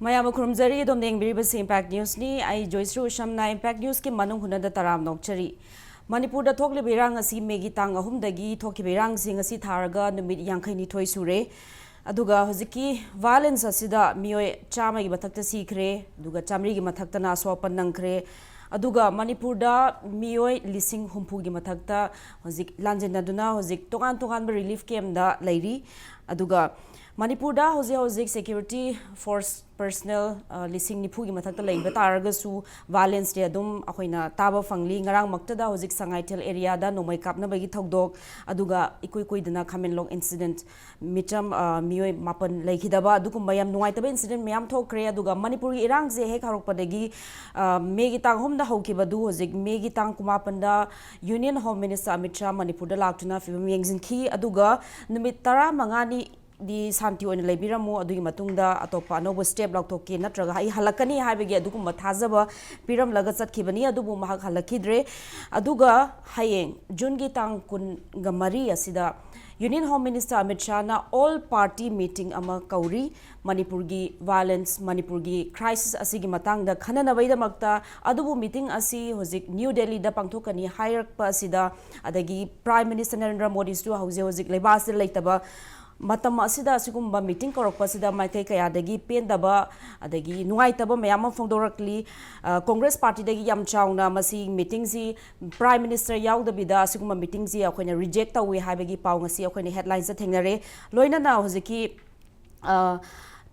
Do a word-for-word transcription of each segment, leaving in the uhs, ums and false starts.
ꯃꯌꯥꯝꯕꯨ ꯈꯨꯔꯨꯝꯖꯔꯤ꯫ ꯑꯗꯣꯝꯅ ꯌꯦꯡꯕꯤꯔꯤꯕꯁꯤ Impact Newsꯅꯤ꯫ ꯑꯩ ꯖꯣꯏꯁ꯭ꯔꯤ ꯎꯁꯝꯅ Impact Newsꯀꯤ ꯃꯅꯨꯡ ꯍꯨꯠꯅꯗ ꯇꯔꯥꯝꯅ ꯑꯣꯛꯆꯔꯤ꯫ ꯃꯅꯤꯄꯨꯔꯗ ꯊꯣꯛꯂꯤꯕ ꯏꯔꯥꯡ ꯑꯁꯤ ꯃꯦꯒꯤ ꯇꯥꯡ ꯑꯍꯨꯝꯗꯒꯤ ꯊꯣꯛꯈꯤꯕ ꯏꯔꯥꯡꯁꯤ ꯉꯁꯤ ꯊꯥꯔꯒ ꯅꯨꯃꯤꯠ ꯌꯥꯡꯈꯩꯅꯤꯊꯣꯏ ꯁꯨꯔꯦ꯫ ꯑꯗꯨꯒ ꯍꯧꯖꯤꯛꯀꯤ violence ꯑꯁꯤꯗ ꯃꯤꯑꯣꯏ ꯆꯥꯝꯃꯒꯤ ꯃꯊꯛꯇ ꯁꯤꯈ꯭ꯔꯦ, ꯑꯗꯨꯒ ꯆꯥꯃꯔꯤꯒꯤ ꯃꯊꯛꯇꯅ ꯑꯁꯣꯛ ꯑꯄꯟ ꯅꯪꯈ꯭ꯔꯦ꯫ ꯑꯗꯨꯒ ꯃꯅꯤꯄꯨꯔꯗ ꯃꯤꯑꯣꯏ ꯂꯤꯁꯤꯡ ꯍꯨꯝꯐꯨꯒꯤ ꯃꯊꯛꯇ ꯍꯧꯖꯤꯛ ꯂꯥꯟꯖꯦꯟꯅꯗꯨꯅ ꯍꯧꯖꯤꯛ ꯇꯣꯉꯥꯟ ꯇꯣꯉꯥꯟꯕ relief campꯗ ꯂꯩꯔꯤ꯫ ꯑꯗꯨꯒ ꯃꯅꯤꯄꯨꯔꯗ ꯍꯧꯖꯤꯛ ꯍꯧꯖꯤꯛ security force personnel, ꯑ, ꯂꯤꯁꯤꯡ ꯅꯤꯐꯨꯒꯤ ꯃꯊꯛꯇ ꯂꯩꯕ ꯇꯥꯔꯒꯁꯨ, violenceꯇꯤ ꯑꯗꯨꯝ ꯑꯩꯈꯣꯏꯅ ꯇꯥꯕ ꯐꯪꯂꯤ꯫ ꯉꯔꯥꯡꯃꯛꯇꯗ ꯍꯧꯖꯤꯛ ꯁꯉꯥꯏꯊꯦꯜ areaꯗ ꯅꯣꯡꯃꯩ ꯀꯥꯞꯅꯕꯒꯤ ꯊꯧꯗꯣꯛ, ꯑꯗꯨꯒ ꯏꯀꯨꯏ ꯀꯨꯏꯗꯅ ꯈꯥꯃꯦꯟꯂꯣꯛ incident, ꯃꯤꯆꯝ, ꯑ, ꯃꯤꯑꯣꯏ ꯃꯥꯄꯟ ꯂꯩꯈꯤꯗꯕ, ꯑꯗꯨꯒꯨꯝꯕ ꯌꯥꯝ ꯅꯨꯡꯉꯥꯏꯇꯕ incident ꯃꯌꯥꯝ ꯊꯣꯛꯈ꯭ꯔꯦ꯫ ꯑꯗꯨꯒ ꯃꯅꯤꯄꯨꯔꯒꯤ ꯏꯔꯥꯡꯁꯦ ꯍꯦꯛ ꯍꯧꯔꯛꯄꯗꯒꯤ, ꯑ, ꯃꯦꯒꯤ ꯇꯥꯡ ꯑꯍꯨꯝꯗ ꯍꯧꯈꯤꯕꯗꯨ ꯍꯧꯖꯤꯛ ꯃꯦꯒꯤ ꯇꯥꯡ ꯀꯨꯟꯃꯥꯄꯟꯗ Union Home Minister Amit Shah ꯃꯅꯤꯄꯨꯔꯗ ꯂꯥꯛꯇꯨꯅ ꯐꯤꯕꯝ ꯌꯦꯡꯁꯤꯟꯈꯤ꯫ ꯑꯗꯨꯒ ꯅꯨꯃꯤꯠ ꯇꯔꯥꯃꯉꯥꯅꯤ ꯗꯤ ꯁꯥꯟꯇꯤ ꯑꯣꯏꯅ ꯂꯩꯕꯤꯔꯝꯃꯨ, ꯑꯗꯨꯒꯤ ꯃꯇꯨꯡꯗ ꯑꯇꯣꯞꯄ ꯑꯅꯧꯕ step ꯂꯧꯊꯣꯛꯀꯦ, ꯅꯠꯇ꯭ꯔꯒ ꯑꯩ ꯍꯜꯂꯛꯀꯅꯤ ꯍꯥꯏꯕꯒꯤ ꯑꯗꯨꯒꯨꯝꯕ ꯊꯥꯖꯕ ꯄꯤꯔꯝꯂꯒ ꯆꯠꯈꯤꯕꯅꯤ, ꯑꯗꯨꯕꯨ ꯃꯍꯥꯛ ꯍꯜꯂꯛꯈꯤꯗ꯭ꯔꯦ꯫ ꯑꯗꯨꯒ ꯍꯌꯦꯡ Juneꯒꯤ ꯇꯥꯡ ꯀꯨꯟꯒ ꯃꯔꯤ ꯑꯁꯤꯗ Union Home Minister Amit ꯁꯥꯍꯅ all party meeting ꯑꯃ ꯀꯧꯔꯤ꯫ ꯃꯅꯤꯄꯨꯔꯒꯤ violence, ꯃꯅꯤꯄꯨꯔꯒꯤ crisis ꯑꯁꯤꯒꯤ ꯃꯇꯥꯡꯗ ꯈꯟꯅꯅꯕꯒꯤꯗꯃꯛꯇ꯫ ꯑꯗꯨꯕꯨ meeting ꯑꯁꯤ ꯍꯧꯖꯤꯛ New Delhiꯗ ꯄꯥꯡꯊꯣꯛꯀꯅꯤ ꯍꯥꯏꯔꯛꯄ ꯑꯁꯤꯗ, ꯑꯗꯒꯤ Prime Minister ꯅꯔꯦꯟꯗ꯭ꯔ ꯃꯣꯗꯤꯁꯨ ꯍꯧꯖꯤꯛ ꯍꯧꯖꯤꯛ ꯂꯩꯕꯥꯛ ꯑꯁꯤꯗ ꯂꯩꯇꯕ ꯃꯇꯝ ꯑꯁꯤꯗ ꯑꯁꯤꯒꯨꯝꯕ meeting ꯀꯧꯔꯛꯄ ꯑꯁꯤꯗ ꯃꯥꯏꯀꯩ ꯀꯌꯥꯗꯒꯤ ꯄꯦꯟꯗꯕ ꯑꯗꯒꯤ ꯅꯨꯡꯉꯥꯏꯇꯕ ꯃꯌꯥꯝ ꯑꯃ ꯐꯣꯡꯗꯣꯔꯛꯂꯤ꯫ ꯑ, Congress partyꯗꯒꯤ ꯌꯥꯝ ꯆꯥꯎꯅ ꯃꯁꯤ meetingꯁꯤ Prime Minister ꯌꯥꯎꯗꯕꯤꯗ ꯑꯁꯤꯒꯨꯝꯕ meetingꯁꯤ ꯑꯩꯈꯣꯏꯅ reject ꯇꯧꯏ ꯍꯥꯏꯕꯒꯤ ꯄꯥꯎ ꯉꯁꯤ ꯑꯩꯈꯣꯏꯅ headlinesꯇ ꯊꯦꯡꯅꯔꯦ꯫ ꯂꯣꯏꯅꯅ ꯍꯧꯖꯤꯛꯀꯤ, ꯑ,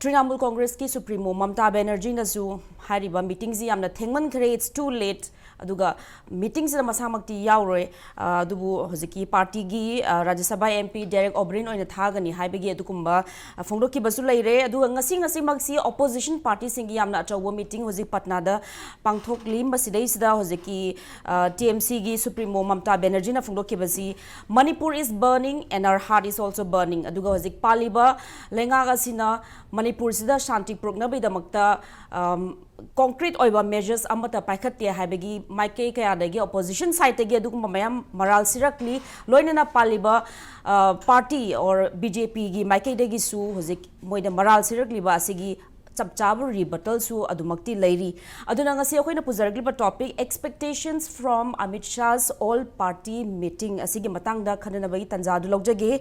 Trinamool Congressꯀꯤ supremo ꯃꯝꯇꯥ ꯕꯦꯅꯔꯖꯤꯅꯁꯨ ꯍꯥꯏꯔꯤꯕ meetingꯁꯤ ꯌꯥꯝꯅ ꯊꯦꯡꯃꯟꯈ꯭ꯔꯦ, it's too late, ꯑꯗꯨꯒ meetingꯁꯤꯗ ꯃꯁꯥꯃꯛꯇꯤ ꯌꯥꯎꯔꯣꯏ, ꯑ, ꯑꯗꯨꯕꯨ ꯍꯧꯖꯤꯛꯀꯤ partyꯒꯤ, ꯑ, ꯔꯥꯖ꯭ꯌ ꯁꯚꯥ MP Derek O'Brien ꯑꯣꯏꯅ ꯊꯥꯒꯅꯤ ꯍꯥꯏꯕꯒꯤ ꯑꯗꯨꯒꯨꯝꯕ, ꯑ, ꯐꯣꯡꯗꯣꯛꯈꯤꯕꯁꯨ ꯂꯩꯔꯦ꯫ ꯑꯗꯨꯒ ꯉꯁꯤ, ꯉꯁꯤꯃꯛꯁꯤ opposition partyꯁꯤꯡꯒꯤ ꯌꯥꯝꯅ ꯑꯆꯧꯕ meeting ꯍꯧꯖꯤꯛ ꯄꯠꯅꯥꯗ ꯄꯥꯡꯊꯣꯛꯂꯤ꯫ ꯃꯁꯤꯗꯩꯁꯤꯗ ꯍꯧꯖꯤꯛꯀꯤ, ꯑ, TMCꯒꯤ supremo Mamta ꯕꯦꯅꯔꯖꯤꯅ ꯐꯣꯡꯗꯣꯛꯈꯤꯕꯁꯤ, "Manipur is burning and our heart is also burning"꯫ ꯑꯗꯨꯒ ꯍꯧꯖꯤꯛ ꯄꯥꯜꯂꯤꯕ ꯂꯩꯉꯥꯛ ꯑꯁꯤꯅ ꯃꯅꯤꯄꯨꯔꯁꯤꯗ ꯁꯥꯟꯇꯤ ꯄꯨꯔꯛꯅꯕꯒꯤꯗꯃꯛꯇ, ꯑꯝ, concrete ꯑꯣꯏꯕ measures ꯑꯃꯠꯇ ꯄꯥꯏꯈꯠꯇꯦ ꯍꯥꯏꯕꯒꯤ ꯃꯥꯏꯀꯩ ꯀꯌꯥꯗꯒꯤ, opposition sideꯇꯒꯤ ꯑꯗꯨꯒꯨꯝꯕ ꯃꯌꯥꯝ ꯃꯔꯥꯜ ꯁꯤꯔꯛꯂꯤ꯫ ꯂꯣꯏꯅꯅ ꯄꯥꯜꯂꯤꯕ, ꯑ, party or BJPꯒꯤ ꯃꯥꯏꯀꯩꯗꯒꯤꯁꯨ ꯍꯧꯖꯤꯛ ꯃꯣꯏꯗ ꯃꯔꯥꯜ ꯁꯤꯔꯛꯂꯤꯕ ꯑꯁꯤꯒꯤ ꯆꯞ ꯆꯥꯕ ꯔꯤꯕꯇꯜꯁꯨ ꯑꯗꯨꯃꯛꯇꯤ ꯂꯩꯔꯤ꯫ ꯑꯗꯨꯅ ꯉꯁꯤ ꯑꯩꯈꯣꯏꯅ ꯄꯨꯖꯔꯛꯂꯤꯕ topic, expectations from Amit Shah's all party meeting ꯑꯁꯤꯒꯤ ꯃꯇꯥꯡꯗ ꯈꯟꯅꯅꯕꯒꯤ ꯇꯥꯟꯖꯥꯗꯨ ꯂꯧꯖꯒꯦ꯫